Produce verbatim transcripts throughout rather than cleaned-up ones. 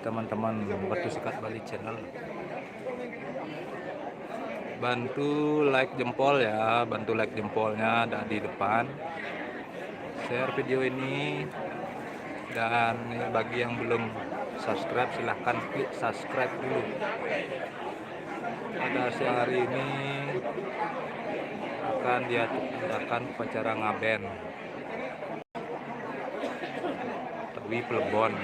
Teman-teman Batu Sikat Bali Channel. Bantu like jempol ya, bantu like jempolnya ada di depan. Share video ini, dan bagi yang belum subscribe, silahkan klik subscribe dulu. Pada siang hari ini akan diadakan upacara ngaben Tebui Plebon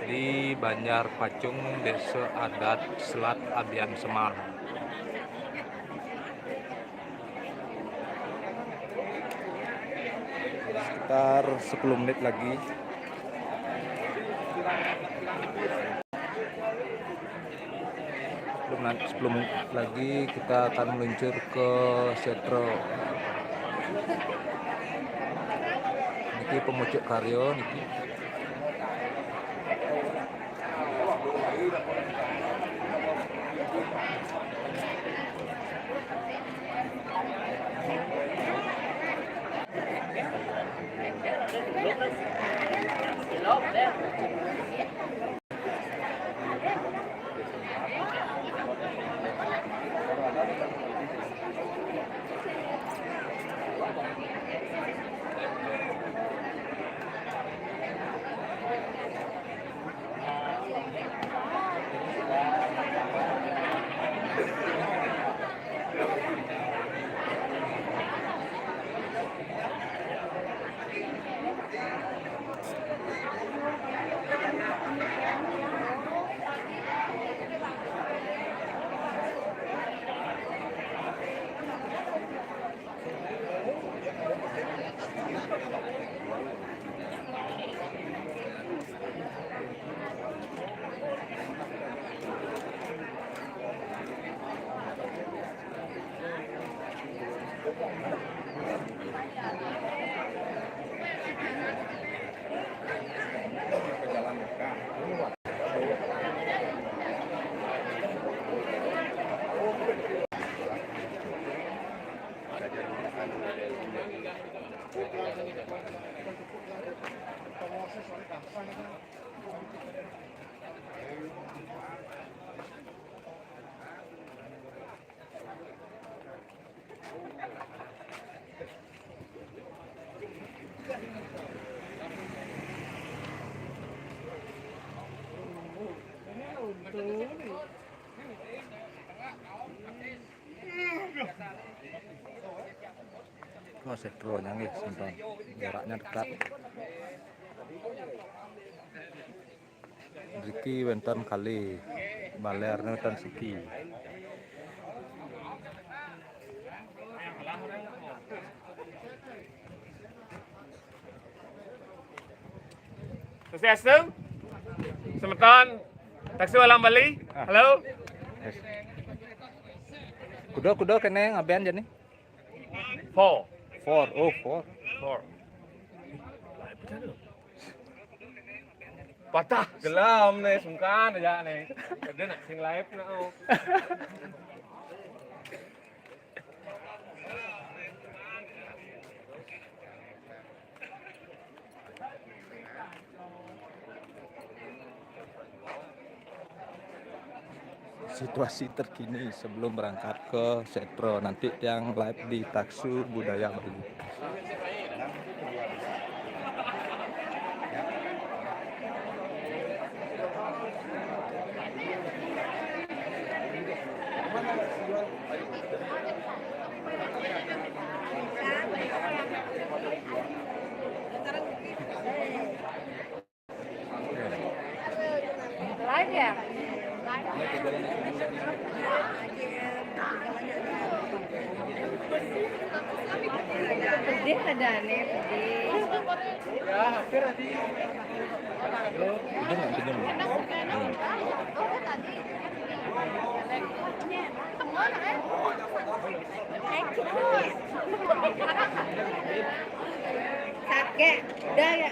di Banjar Pacung, Desa Adat Selat Abian Semar. Sekitar sepuluh menit lagi. Belum, nanti sepuluh menit lagi kita akan meluncur ke Setro. Niki pemucuk karyo niki. Oh, Setro nggih, sonten. Jaraknya dekat. Mriki wénten kalih, baler wénten siki. Swastiastu. Semeton Taksu Alam Bali. Ah. Halo. Yes. Kuda-kuda kéné ngaben jani? Four. Four. Oh, four. Four. Patah gelam nih, sungkan aja nih. Ada nak sing live nak. Oh. Situasi terkini sebelum berangkat ke Setro. Nanti tiang live di Taksu Budaya Bali. Live ya? Pedih ada nih, pedih. Udah nggak pinjam? Sakit, udah ya.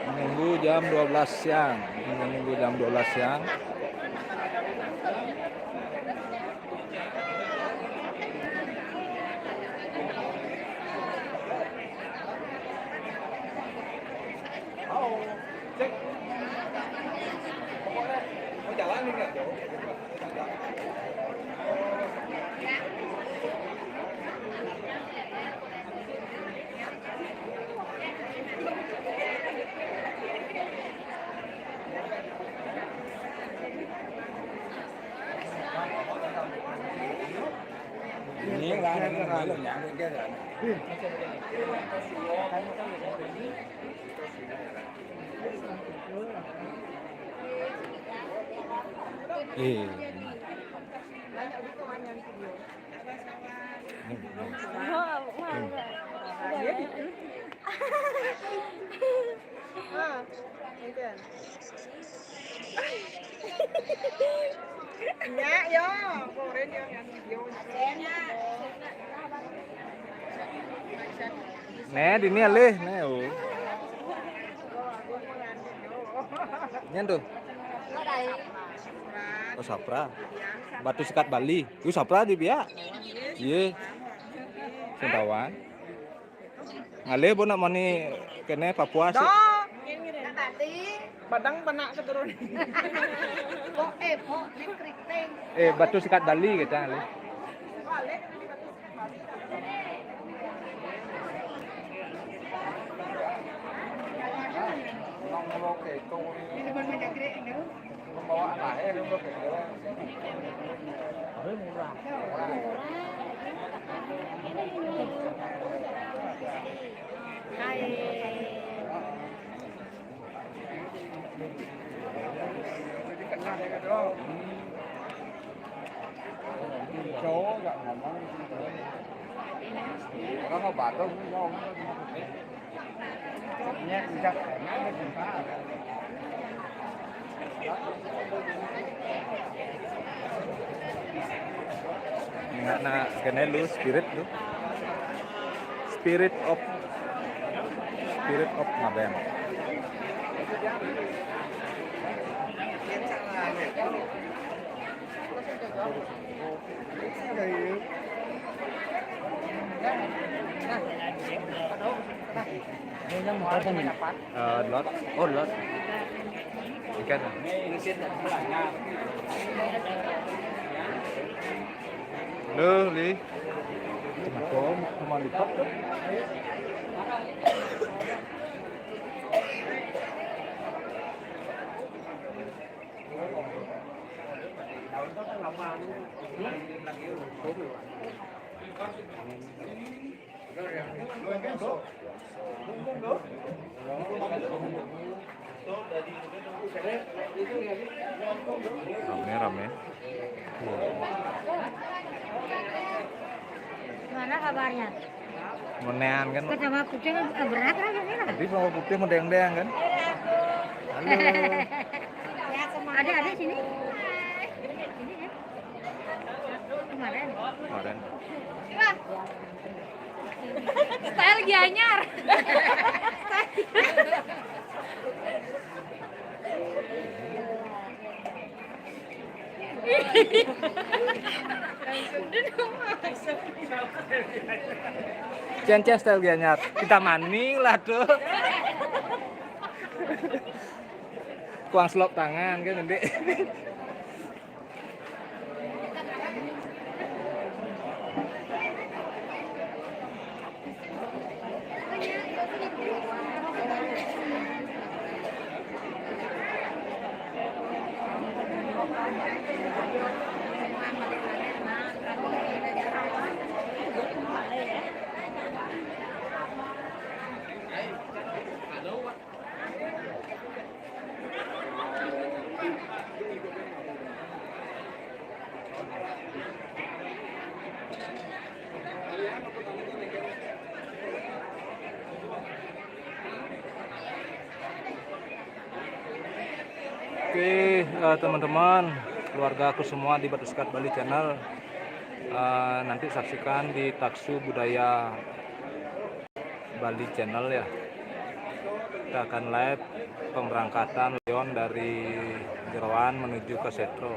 Menunggu jam dua belas siang. Menunggu jam dua belas siang. Ini kan, ini kan. Eh. Nya, yo, koren yo, yang video. Nih, dini alih, nih, oh. Nyen tuh. Oh, Sapra. Batu Sekat Bali. Yuk, Sapra di pihak. Iya. Sentawan. Ngalih bu nak mani kene Papua sih. Badang penak keturunan. Kok eh kok di keriting. Eh, Batu Sekat Bali kita ngalih. Ini depan meja keriting dulu. Cowok nggak ngomong. Orang mau batuk, ngomong. Ingat nak kene lu spirit lu. Spirit of Spirit of Ngaben. Eh, lot. Oh, lot. Ikan. Lo, Li. Kenapa? Cuma lipat. Rame, rame. Gimana kabarnya? Menean kan? Kok sama putih berat rasanya lah. Tadi sama putih mendeng-deng kan? Halo. Ada, ada sini. Sini ya. Kemarin. Kemarin. Style Gianyar. Cen-cen style Gianyar. Kita maning lah tuh. Kuang selop tangan kan nanti. Oke, eh, teman-teman, keluarga aku semua di Batu Sekat Bali Channel, eh, nanti saksikan di Taksu Budaya Bali Channel ya. Kita akan live pemberangkatan Leon dari Jeroan menuju ke Setro.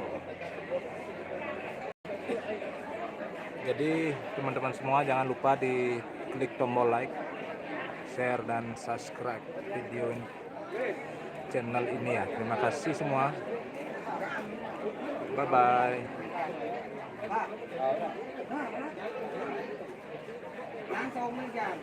Jadi teman-teman semua jangan lupa di klik tombol like, share, dan subscribe video ini, channel ini ya. Terima kasih semua. Bye bye. Langsung megang.